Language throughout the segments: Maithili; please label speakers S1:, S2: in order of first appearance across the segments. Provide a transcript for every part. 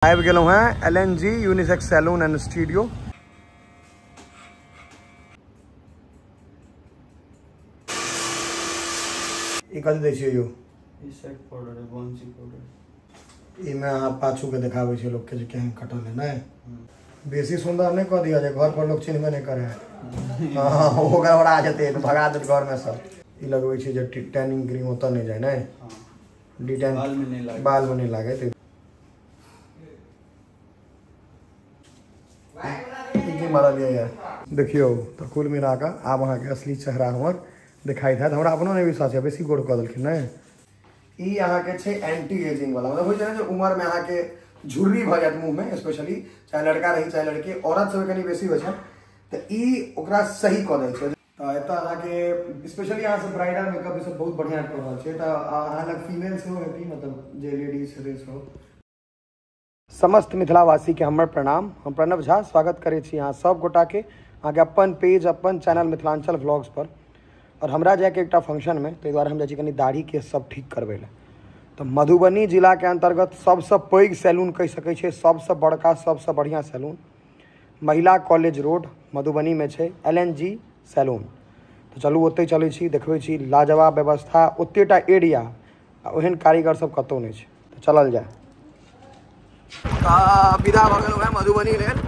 S1: आबि गेलहुँ हैं LNG unisex salon and studio. ई कथी दै छियै यौ?
S2: ई सेट पाउडर है, बॉन्सी पाउडर।
S1: ई में अहाँ पाछू के देखाबै छियै लोक के जे केहन कटल है, नहि? बेसी सुंदर नहीं कह दिया जे घर पर लोग चिन्हबे नहीं करे है। हाँ, ओ गड़बड़ा जेतै तऽ भगा देत घर में सब। ई लगबै छियै जे टैनिंग क्रीम ओतऽ नहि जाय, नहि? डिटैन
S2: बाल में नहीं लागे।
S1: बाल में नहीं लागे। तऽ की मारलियै ये? देखियौ तऽ कुल मिला कऽ आब अहाँके असली चेहरा हमर देखाइत हैत। हमरा अपनो नहि विश्वास यऽ, बेसी गोर कऽ देलखिन नहि। ई अहाँके छै एंटी एजिंग वाला, मतलब होइ छै ने जे उमर में अहाँके झुर्री भऽ जायत मुँह में, स्पेशली चाहे लड़का रही चाहे लड़की, औरत सबके कनि बेसी होइ छै, तऽ ई ओकरा सही कऽ दै छै। तऽ एतऽ अहाँके स्पेशली अहाँ सब ब्राइडल मेकअप ई सब बहुत बढ़िआँ कऽ रहल छै। तऽ अहाँ लग फीमेल सेहो हेती, मतलब जे लेडीज हेतै सेहो। समस्त मिथिलावासी के हमर प्रणाम। हम प्रणव झा स्वागत करै छी अहाँ सब गोटाके अहाँके अपन पेज अपन चैनल मिथिलांचल व्लॉग्स पर। और हमरा जायके एकटा फंक्शनमे, ताहि दुआरे हम जाइ छी कनि दाढ़ी के सब ठीक करबै लए। तऽ मधुबनी जिलाके अंतर्गत सबसँ पैघ सैलून कहि सकै छियै, सबसँ बड़का सबसँ बढ़िआँ सैलून महिला कॉलेज रोड मधुबनीमे छै LNG salon. तऽ चलू ओतहि चलै छी, देखबै छी लाजवाब व्यवस्था, ओतेटा एरिया आ ओहन कारीगर सब कतहु नहि छै। तऽ चलल जाय। विदा भऽ गेलहुँ हेँ मधुबनी लेल।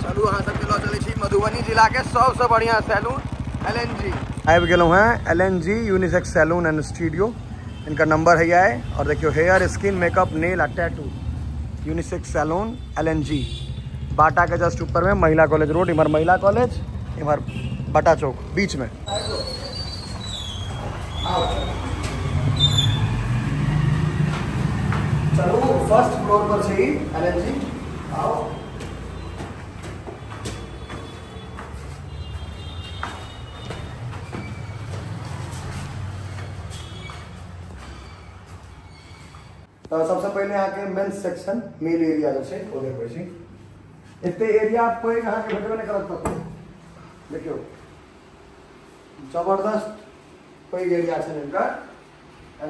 S1: चलू अहाँ सबके लऽ चलै छी मधुबनी जिलाके सबसँ बढ़िआँ सैलून LNG। आबि गेलहुँ हेँ LNG unisex salon and studio. इनका नंबर है है और देखियो हेयर स्किन मेकअप नेल आ tattoo unisex salon LNG Bata के जस्ट ऊपर में महिला कॉलेज रोड, इम्हर महिला कॉलेज इम्हर बाटा चौक बीच में। चलू फर्स्ट फ्लोर पर छै LNG। आओ तो सबसे पहले अहाँके मेंस सेक्शन मेल एरिया जे छै ओ देखबै छी। एते एरिया पैघ अहाँके भेटबे नहि करत कतहु। देखियौ जबरदस्त पैघ एरिया छै हिनकर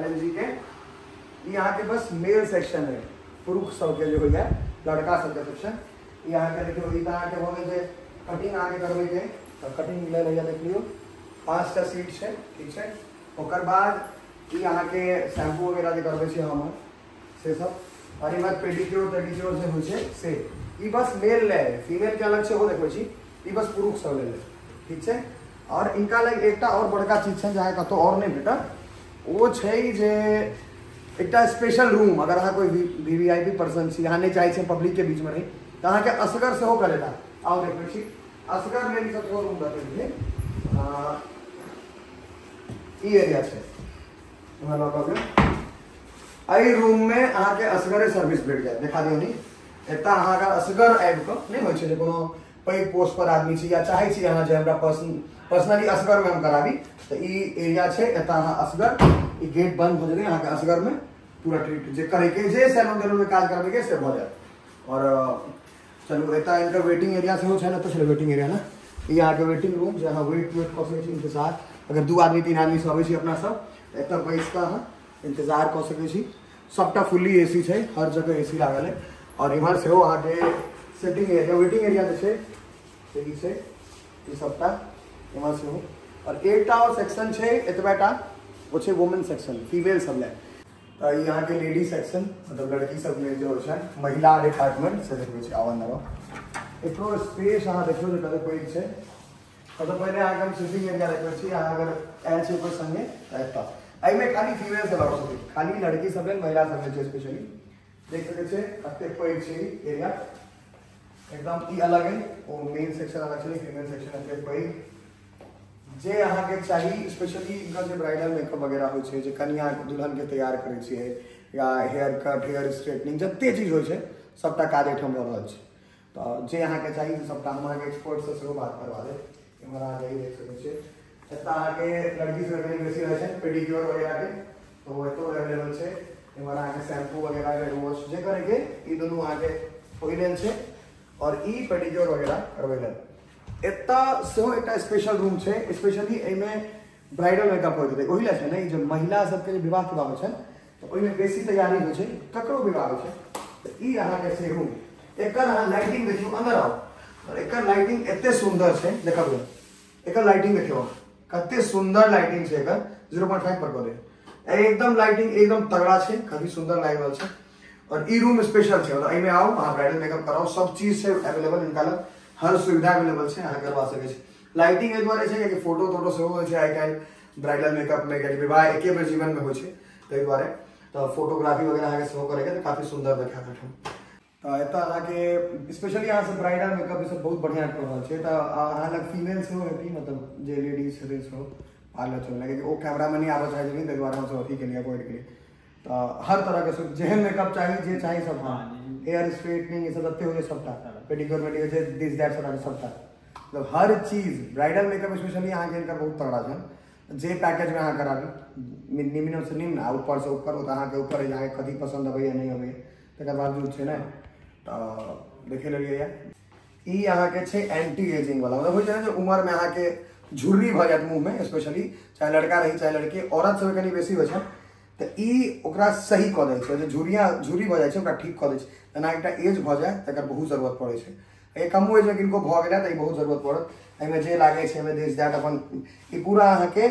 S1: LNG के। ई अहाँके बस मेल सेक्शन है, पुरुष सबके जे होइया लड़का सबके सेक्शन। ई अहाँके देखियौ ई तऽ अहाँके भऽ गेल जे कटिंग अहाँके करबैके तऽ कटिंग लेल होइया। देख लियौ 5टा सीट छै, ठीक छै। ओकर बाद ई अहाँके शैम्पू वगैरह जे करबै छी हम से सब। और इम्हर पेडिक्योर तेडिक्योर जे होइ छै से। ई बस मेल ले, फीमेल के अलग छै ओहो देखबै छी। ई बस पुरुष सब लेल, ठीक छै। और इनका लग एकटा और बड़का चीज छै जे अहाँके कतहु और नहि भेटत, ओ छै जे एकटा स्पेशल रूम। अगर अहाँ कोई VVIP person छी, अहाँ नहि चाहै छी पब्लिक के बीच में रही, तऽ अहाँके असगर सेहो करेता। आउ देखबै छी असगर लेल ई सब सेहो रूम रहतै। ई एरिया छै, इम्हर लऽ कऽ एहि रूम में अहाँके असगरे सर्विस भेट जायत। देखा दियौ नी, एतऽ अहाँ अगर असगर आबि कऽ नहि होइ छै जे कोनो पैघ पोस्ट पर आदमी छी या चाहै छी अहाँ जे हमरा पर्सनली असगर में हम कराबी, तऽ ई एरिया छै। एतऽ अहाँ असगर, ई गेट बंद भऽ जेतै, अहाँके असगर में पूरा ट्रीट जे करैके जे सैलून तैलून में काज करबैके से भऽ जायत। और चलू एतऽ इनकर वेटिंग एरिया सेहो छै ने, एतऽ छलै वेटिंग एरिया ने। ई अहाँके वेटिंग रूम जे अहाँ वेट वेट कऽ सकै छी, इंतजार। अगर 2 आदमी 3 आदमी सब अबै छी अपना सब, एतऽ बैस कऽ अहाँ इंतजार कऽ सकै छी। सबटा फुल्ली AC छै, हर जगह AC लागल है। और इम्हर सेहो अहाँके सेटिंग एरिया वेटिंग एरिया जे छै से ई छै, ई सबटा इम्हर सेहो। और एकटा और सेक्शन छै एतबेटा, ओ छै वुमेन सेक्शन, फीमेल सब लए। तऽ ई अहाँके लेडीज सेक्शन, मतलब लड़की सब लेल जे होइ छै महिला डिपार्टमेंट से देखबै छी। आउ अन्दर आउ। एकरो स्पेस अहाँ देखियौ जे कते पैघ छै। सबसँ पहिले अहाँके हम सिटिंग एरिया देखबै छी। अहाँ अगर आयल छी कोइ संगे तऽ एतऽ एहिमे खाली फीमेल सब आबि सकै, खाली लड़की सब लेल, महिला सब लेल छै स्पेशली। देख सकै छियै कते पैघ छै एरिया एकदम। ई अलग है, ओ मेन सेक्शन अलग छै, फीमेल सेक्शन एते पैघ जे अहाँके चाही। स्पेशली इनकर जे ब्राइडल मेकअप वगैरह होइ छै, जे कनिया दुल्हन के तैयार करै छियै या हेयर कट हेयर स्ट्रेटनिंग जते चीज होइ छै सबटा काज एहिठाम भऽ रहल छै। तऽ जे अहाँके चाही से सबटा हम अहाँके एक्सपर्ट से सेहो बात करवा देब। एम्हर अहाँ जाइए देख सकै छियै। एतऽ अहाँके लड़की सबके कनि बेसी रहै छै पेडिक्योर वगैरह के, तऽ ओ एतौ अवेलेबल छै। एम्हर अहाँके शैम्पू वगैरह हेयर वॉश जे करैके ई दुनू अहाँके ओहि लेल छै और ई पेडिक्योर वगैरह करबै लेल। एतऽ सेहो एकटा स्पेशल रूम छै, स्पेशली एहिमे ब्राइडल मेकअप होइत हेतै, ओहि लए छै ने। ई जे महिला सबके जे विवाह तिवाह होइ छै तऽ ओहिमे बेसी तैयारी होइ छै, ककरो विवाह होइ छै तऽ ई अहाँके छै रूम। एकर अहाँ लाइटिंग देखियौ, अंदर आउ, और एकर लाइटिंग एते सुंदर छै, देखबियौ एकर लाइटिंग देखियौ कते सुंदर लाइटिंग छै एकर। 0.5 पर कऽ दे, एकदम लाइटिंग एकदम तगड़ा छै, काफी सुंदर लागि रहल छै। और ई रूम स्पेशल छै, मतलब एहिमे आउ अहाँ ब्राइडल मेकअप कराउ, सब चीज छै अवेलेबल, हिनका लग हर सुविधा अवेलेबल छै, अहाँ करवा सकै छी। लाइटिंग एहि दुआरे छै कियाकि फोटो तोटो सेहो होइ छै आइ काल्हि ब्राइडल मेकअप में, कियाकि विवाह एके बेर जीवन में होइ छै, ताहि दुआरे तऽ फोटोग्राफी वगैरह अहाँके सेहो करैके तऽ काफी सुंदर देखायत एहिठाम। तऽ एतऽ अहाँके स्पेशली अहाँ सब ब्राइडल मेकअप ई सब बहुत बढ़िआँ कऽ रहल छै। तऽ अहाँ लग फीमेल सेहो हेती, मतलब जे लेडीज छथिन सेहो पार्लर चलबै, कियाकि ओ कैमरामे नहि आबऽ चाहै छथिन, ताहि दुआरे हमसब अथी केलियै, अवॉइड केलियै। तऽ हर तरहके जेहन मेकअप चाही, जे चाही सब, हेयर स्ट्रेटनिंग ई सब जते होइ छै सबटा, पेडिक्योर मेडिक्योर जे दिस that सबटा सबटा, मतलब हर चीज ब्राइडल मेकअप स्पेशली अहाँके हिनकर बहुत तगड़ा छनि। जे पैकेजमे अहाँ कराबी, निम्नसँ निम्न आ ऊपरसँ ऊपर, ओ तऽ अहाँके ऊपर अइ अहाँके कथी पसन्द अबैए नहि अबैए तकर बावजूद छै ने। तऽ देखे लेलियै। ई अहाँके छै एंटी एजिंग वाला, मतलब होइ छै ने जे उमरमे अहाँके झुर्री भऽ जायत मुँहमे, स्पेशली चाहे लड़का रही चाहे लड़की, औरत सबके कनि बेसी होइ छै, तऽ ई ओकरा सही कऽ दै छै, जे झुर्री भऽ जाइ छै ओकरा ठीक कऽ दै छै। जेना एकटा एज भऽ जाय तकर बहुत जरूरत पड़ै छै, एहि कमो एजमे किनको भऽ गेलै तऽ ई बहुत जरूरत पड़त। एहिमे जे लागै छै एहिमे दिस that अपन ई पूरा अहाँके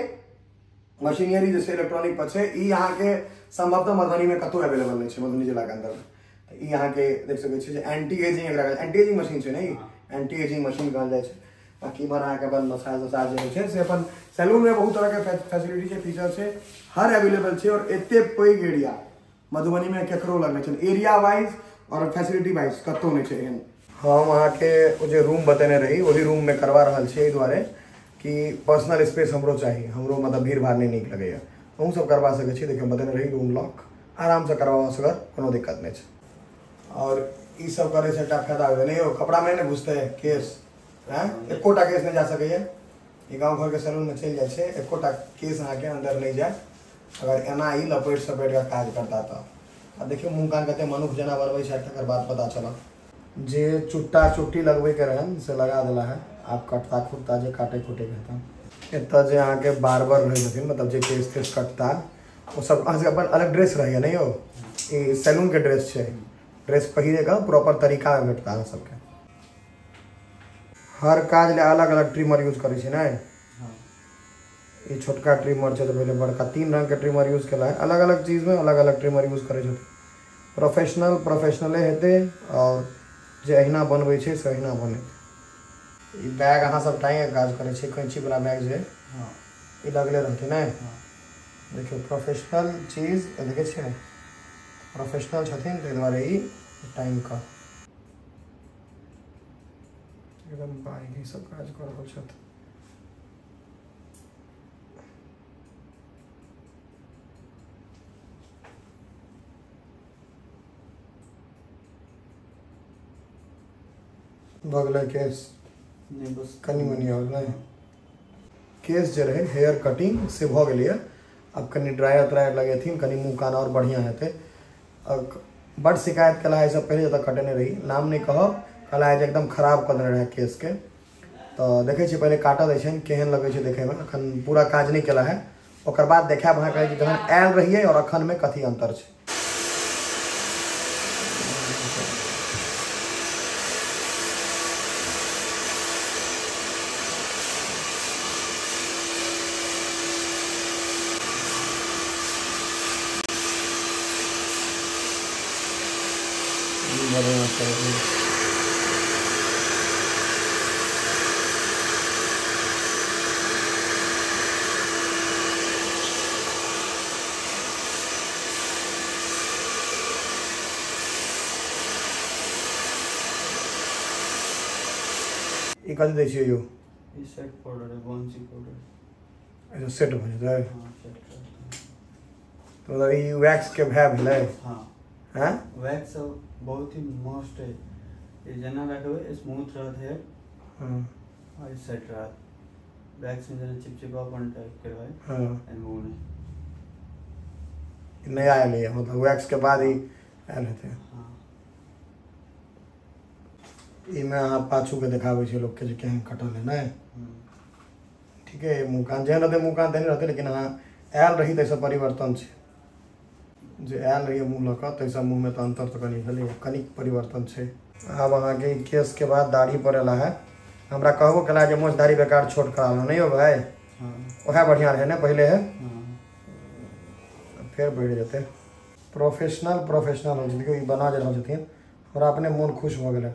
S1: मशीनरी जे छै इलेक्ट्रॉनिक पर छै। ई अहाँके सम्भवतः मधुबनीमे कतहु अवेलेबल नहि छै, मधुबनी जिलाके अन्दरमे। तऽ ई अहाँके देख सकै छियै जे एंटी एजिंग, एकरा एंटी एजिंग मशीन छै ने, ई एंटी एजिंग मशीन कहल जाइ छै। बाकी इम्हर अहाँके अपन मसाज तसाज जे होइ छै से अपन सैलूनमे बहुत तरहके फैसिलिटी छै, फीचर छै, हर अवेलेबल छै। और एते पैघ एरिया मधुबनीमे केकरो लग नहि छै, एरिया वाइज और फैसिलिटी वाइज कतहु नहि छै एहन। हम अहाँके ओ जे रूम बतेने रही ओही रूममे करवा रहल छी, एहि दुआरे कि पर्सनल स्पेस हमरो चाही, हमरो मतलब भीड़ भाड़ नहि नीक लगैए। अहूँ सब करवा सकै छी। देखियौ बतेने रही रूम लॉक, आरामसँ करवाओ असगर, कोनो दिक्कत नहि छै। और ई सब करैसँ एकटा फायदा होइ नहि यौ, कपड़ामे नहि ने घुसतै केस, आँय एकोटा केस नहि जा सकैए। ई गाँव घरके सैलूनमे चलि जाइ छै, एकोटा केस अहाँके अन्दर नहि जायत अगर एना ई लपेट सपेट कऽ काज करता तऽ। आ देखियौ मुँह कान कते मनुख जेना बनबै छै, तकर बाद पता चलत। जे चुट्टा चुट्टी लगबैके रहनि से लगा देला है, आब कटता खुटता जे काटै खुटैके हेतनि। एतऽ जे अहाँके बार्बर रहै छथिन, मतलब जे केस तेस कटता, ओ सब अहाँके अपन अलग ड्रेस रहैए नहि यौ, ई सैलूनके ड्रेस छै, ड्रेस पहिरेके प्रॉपर तरीकामे भेटता अहाँ सबके। हर काज ले अलग अलग ट्रिमर यूज करै छै ने। ई छोटका ट्रिमर छै तऽ पहिले बड़का, 3 रंगके ट्रिमर यूज केला है, अलग अलग चीजमे अलग अलग ट्रिमर यूज करै छथिन। प्रोफेशनल प्रोफेशनले हेतै, और जे अहिना बनबै छै से अहिना बनेतै। ई बैग अहाँ सब टाँगिके काज करै छियै, कैंचीवला बैग जे ई लगले रहतै ने। देखियौ प्रोफेशनल चीज देखै छियै, प्रोफेशनल छथिन ताहि दुआरे ई टाँगिकऽ एकदम बारीकी सब काज कऽ रहल छथि। भऽ गेलै केस
S2: नहि बस
S1: कनि मनि आओर नहि। केस जे रहै हेयर कटिंग से भऽ गेलैए, आब कनि ड्रायर त्रायर लगेथिन, कनि मुँह कान आओर बढ़िआँ हेतै। बड्ड शिकायत केला एहिसँ पहिले जतऽ कटेने रही, नाम नहि कहब, कहला जे एकदम खराब कऽ देने रहै केसके। तऽ देखै छियै पहिले काटऽ दै छियनि केहन लगै छै देखैमे, एखन पूरा काज नहि केला है, ओकर बाद देखायब अहाँके जे जहन आयल रहियै और अखनमे कथी अन्तर छै। बढ़िआँ छै। ई कथी दै छियै यौ?
S2: ई सेट पाउडर है, बॉन्सी पाउडर।
S1: अच्छा सेट भऽ जेतै।
S2: हाँ सेट कर।
S1: तऽ मतलब ई वैक्स के भए भेलै।
S2: हाँ
S1: हैं
S2: वैक्स बहुत ही मस्त है, ये जेना रखबै स्मूथ रहत हेयर
S1: हाँ
S2: और सेट रहत। वैक्स में जेना चिपचिपापन टाइप के रहै
S1: हाँ
S2: एंड वो नहीं।
S1: नया एलैए, मतलब वैक्स के बाद ही आयल हेतै।
S2: हाँ
S1: एहिमे अहाँ पाछूके देखाबै छियै लोकके जे केहन कटल है ने। ठीके है, मुँह कान जेहन रहतै मुँह कान तेहन रहतै, लेकिन अहाँ आयल रही ताहिसँ परिवर्तन छै। जे आयल रहियै मुँह लऽ कऽ ताहिसँ मुँहमे तऽ अन्तर तऽ कनि भेलैए, कनिक परिवर्तन छै। आब अहाँके केसके बाद दाढ़ी पर एला है। हमरा कहबो केला जे मोछ दाढ़ी बेकार छोट करा लो, नहीं हो भाई? वएह बढ़िया रहे ने पहले है, फेर बढ़ि जेतै। प्रोफेशनल प्रोफेशनल होइ छै। देखियौ ई बना जे रहल छथिन, हमरा अपने मोन खुश भऽ गेलै।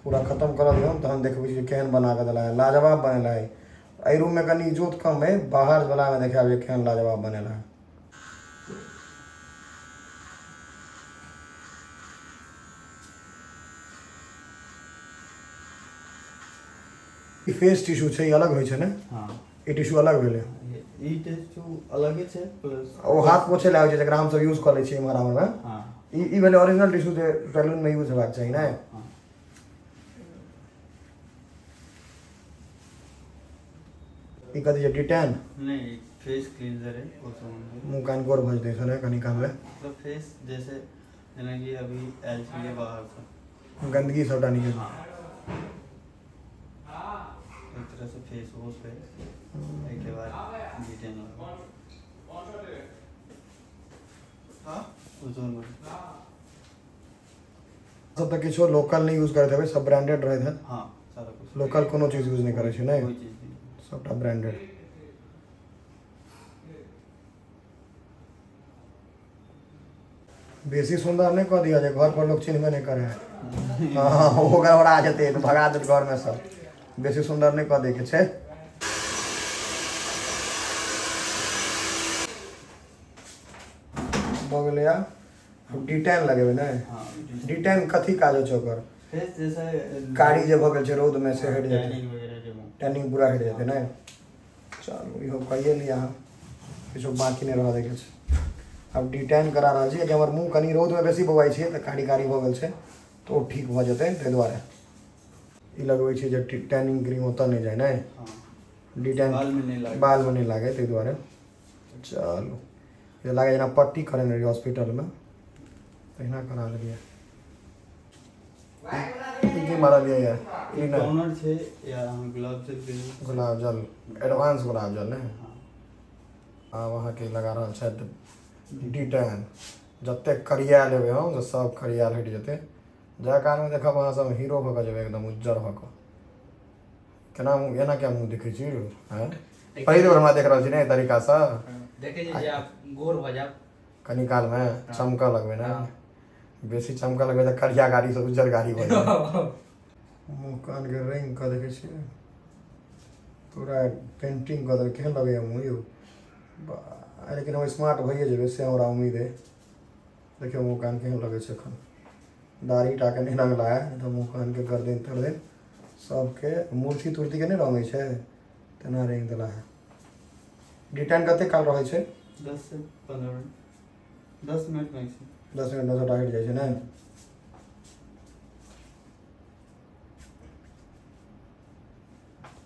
S1: पूरा खत्म करऽ दियौ तहन देखबै जे केहन बना कऽ देला है, लाजवाब बनेला है। एहि रूममे कनि इजोत कम है, बाहर वलामे देखायब जे केहन लाजवाब बनेला है। ई फेस टिश्यू छै, ई अलग होइ छै ने?
S2: हाँ,
S1: ई टिश्यू अलग भेलै।
S2: ई टिश्यू अलगे छै प्लस
S1: ओ हाथ पोछै लए होइ छै जकरा हमसब यूज कऽ लै छियै इम्हर आम्हरमे।
S2: हाँ,
S1: ई भेलै ओरिजिनल टिश्यू जे सैलूनमे यूज हेबाक चाही ने।
S2: हाँ।
S1: ई कथी छै, डिटेन?
S2: नहीं, फेस क्लींजर है वो सब।
S1: मुँह कान गोर भऽ जेतै ने कनि कालमे।
S2: मतलब फेस जैसे जेनाकि अभी आयल छलियै बाहरसँ,
S1: गंदगी सबटा निकलि।
S2: हाँ, एक तरह से फेस वॉश है, एहिके बाद डिटेन ओजोन।
S1: सब तऽ किछो लोकल नहि यूज करैत हेबै, सब ब्रांडेड रहैत हैत।
S2: हाँ, सारा कुछ।
S1: लोकल कोनो चीज यूज नहि करै छै ने?
S2: कोई चीज नहीं,
S1: सबटा ब्रांडेड। बेसी सुन्दर नहि कऽ दिअ जे घर पर लोक चिन्हबे नहि करै। हाँ, ओ गड़बड़ा जेतै तऽ भगा देत घरमे सब। बेसी सुन्दर नहि कऽ दैके छै। भऽ गेलै। आब डिटेन लगेबै ने?
S2: हाँ।
S1: डिटेन कथी काज होइ छै ओकर?
S2: फेस जैसे
S1: कारी जे भऽ गेल छै रौदमे से हटि जेतै,
S2: टैनिंग वगैरह रिमूव,
S1: टैनिंग पूरा हटि जेतै ने। चलू इहो कहिए लिअ अहाँ, किछो बाँकी नहि रहऽ दैके छै। आब डिटेन करा रहल छी, कियाकि हमर मुँह कनि रौदमे बेसी बौआइ छै तऽ कारी कारी भऽ गेल छै, तऽ ओ ठीक भऽ जेतै ताहि दुआरे ई लगबै छी जे टैनिंग क्रीम ओतऽ नहि जाइ ने।
S2: हाँ,
S1: डिटेन
S2: बालमे नहि लागै,
S1: बालमे नहि लागै ताहि दुआरे। चलू, जे लागै जेना पट्टी करेने रहियै हॉस्पिटलमे तहिना करा लेलियै। ई की मारलियै यऽ? ई नहि
S2: टोनर छै या अहाँ गुलाब जल भी।
S1: गुलाब जल, एडवांस गुलाब जल ने।
S2: हाँ।
S1: आब अहाँके लगा रहल छथि डिटेन। जतेक करिया लेबै हम से सब करिया हटि जेतै। जाय कालमे देखब अहाँ सब हीरो भऽ कऽ जेबै, एकदम उज्जर भऽ कऽ। केना मुँह, एना किया मुँह देखै छी? आँय, पहिल बेर हमरा देख रहल छी ने एहि तरीकासँ?
S3: देखै छी जे आब गोर भऽ जायब
S1: कनि कालमे, चमकऽ लगबै ने। बेसी चमकऽ लगबै तऽ करिया गाड़ीसँ उज्जर गाड़ी भऽ जायत। मुँह कानके रंग कऽ देखै छियै, पूरा पेंटिंग कऽ देलकै। केहन लगैए मुँह यौ? लेकिन हम स्मार्ट भइए जेबै से हमरा उम्मीद अइ। देखियौ मुँह कान केहन लगै छै। एखन दाढ़ी टाके नहि रंगला है, तऽ मुँह कानके गर्दन तर्दन सबके मूर्ति तूर्तिके नहि रंगै छै तेना रंगि देला है। डिटेन कते काल रहै छै?
S2: 10 से 15 मिनट, 10 मिनट मैक्सिमम।
S1: 10 मिनट सबटा हटि जाइ छै ने।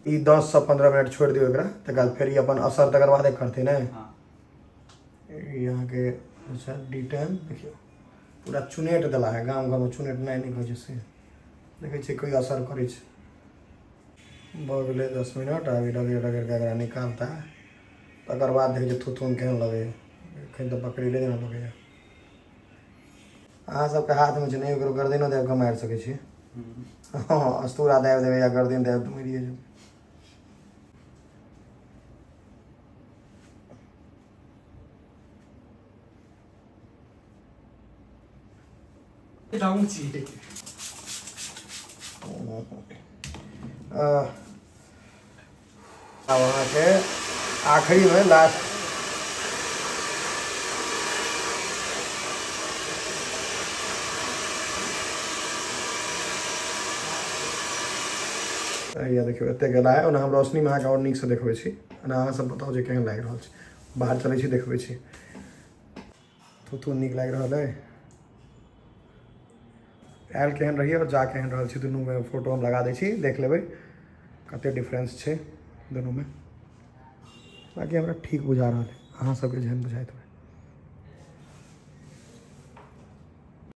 S1: ई 10 से 15 मिनट छोड़ि दियौ एकरा, तकर बाद फेर ई अपन असर तकर बादे करतै ने।
S2: हाँ।
S1: ई अहाँके अच्छा डिटेन देखियौ पूरा चुनेट देला है। गाम घरमे चुनेट नहि नहि कहै छै से देखै छियै कोइ असर करै छै। भऽ गेलै 10 मिनट। आब ई रगड़ि रगड़ि कऽ एकरा निकालता, तकर बाद देखै छियै थुथुन केहन लगैए। एखन तऽ पकड़ेले जेना लगैए। अहाँ सबके हाथमे छै ने, ओकरो गर्दनो दाबि कऽ मारि सकै छी। हँ, अस्तूरा दाबि देबै या गर्दन दाबि तऽ मरिए जेबै।
S3: छी
S1: आब अहाँके आखिरीमे लास्ट या देखियौ एतेक गेला है। ओना हम रोशनीमे अहाँके आओर नीकसँ देखबै छी। ओना अहाँ सब बताउ जे केहन लागि रहल छै। बाहर चलै छी, देखबै छी। थुथुन नीक लागि रहल अइ। आयल केहन रहियै आओर जा केहन रहल छी, दुनूमे फोटो हम लगा दै छी, देख लेबै कते डिफरेंस छै दुनूमे। बाकी हमरा ठीक बुझा रहल है, अहाँ सबके जेहन बुझाइत होइ।